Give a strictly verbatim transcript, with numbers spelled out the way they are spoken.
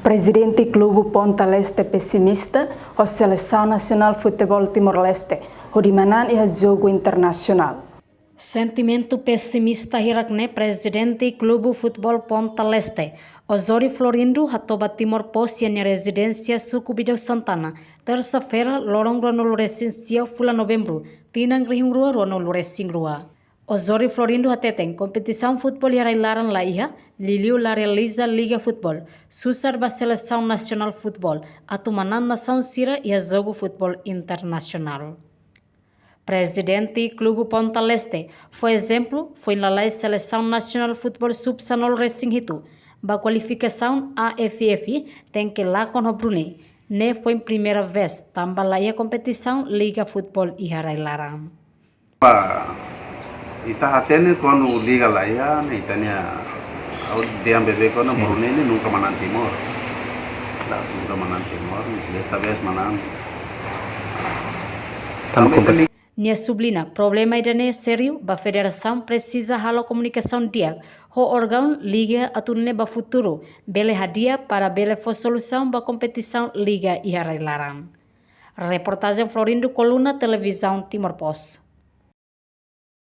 Prezidente Klubu Ponta Leste pesimista ho Selesaun Nasionál Futeból Timor-Leste hodi manán iha jogu internasionál. Sentimentu pesimista hirak ne'e Prezidente Klubu Futeból Ponta Leste, Osório Florindo, hato'o ba Timor Post iha nia rezidénsia suku Bidau Santana, tersa-feira, loron ruanulu-resin-sia fulan Novembru, tinan rihun rua ruanulu-resin-rua. Osório Florindo hateten kompetisaun futeból iha rai-laran la iha, liuliu la realiza liga futeból, susar ba Selesaun Nasionál Futeból atu manán nasaun sira iha jogu futeból internasionál. Prezidente Klubu Ponta Leste fó ezemplu, foin lalais Selesaun Nasionál Futeból sub sanulu-resin-hitu ba kualifikasaun A F F tenke lakon ho Brunei, ne'e foin primeira vez tanba la iha kompetisaun liga futeból iha rai-laran. Ba, ita hatene kuandu liga la iha, ne'e ita-nia, ha'u dehan beibeik ona, Brunei ne'e nunka manán Timor. La, nunka manán Timor, desta vez manán. Tanba kompeti- Nia subliña, problema ida-ne'e sériu, ba federasaun presiza halo komunikasaun di'ak ho órgaun liga atu nune'e ba futuru bele hadi'a para bele fó solusaun ba kompetisaun liga iha rai-laran. Reportajen Florindo Coluna, Televizaun Timor Post.